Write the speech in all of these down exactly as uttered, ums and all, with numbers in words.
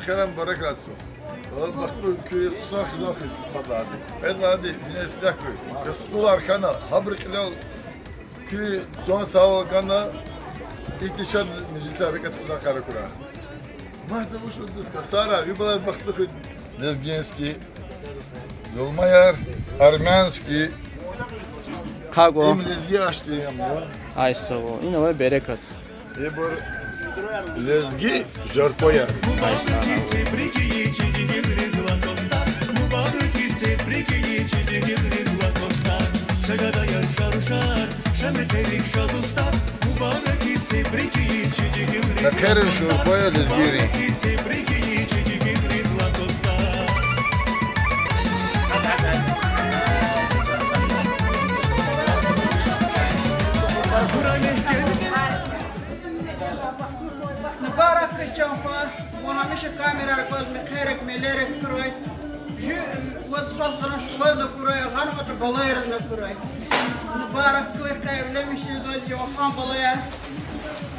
Керен баракаллу. Аллагь бахтлу куь хъсан хизан хуьз сад лагьайди. Кьвед лагьайди, вине ислягь хьуй. Куь хтулар хьана, гьабурун кьилел куь чан сагъвал гана, ихьтин шад межлисар рикӀе тухудай кар акурай. Маза вуч лугьуз касара, ви балаяр бахтлу хуьй. Лезгинский. Зулмаяр, армянский. Хъагу. Им лезги аш тир ам я. Ай, сагъ ул. Ина авай берекат. Ибур лезги жаркояр. Мехъерин шурпа я лезгийрин. Мубарак хьуй, чан хва, вун гьамиша камерар кваз мехъерик, мелерик хьурай. Жув ваз свас гъана шухвазни акурай, гъанватӀа балайризни акурай. Мубарак хьуй, къе эвленмишиз ваз, зи вафан балаяр.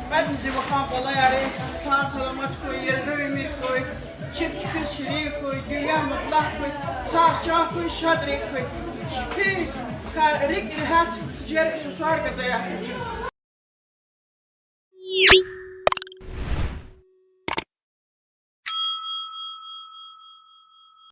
Кьведни зи вафан балаяр, сагъ-саламат хьуй, ерлу уьмуьр хьуй, чеб чпиз ширин хьуй, дуьнья мублагь хьуй, сагъ чан хьуй, шад рикӀ хьуй. Чпин ка-, рикӀ регьят, жер сусар гада я.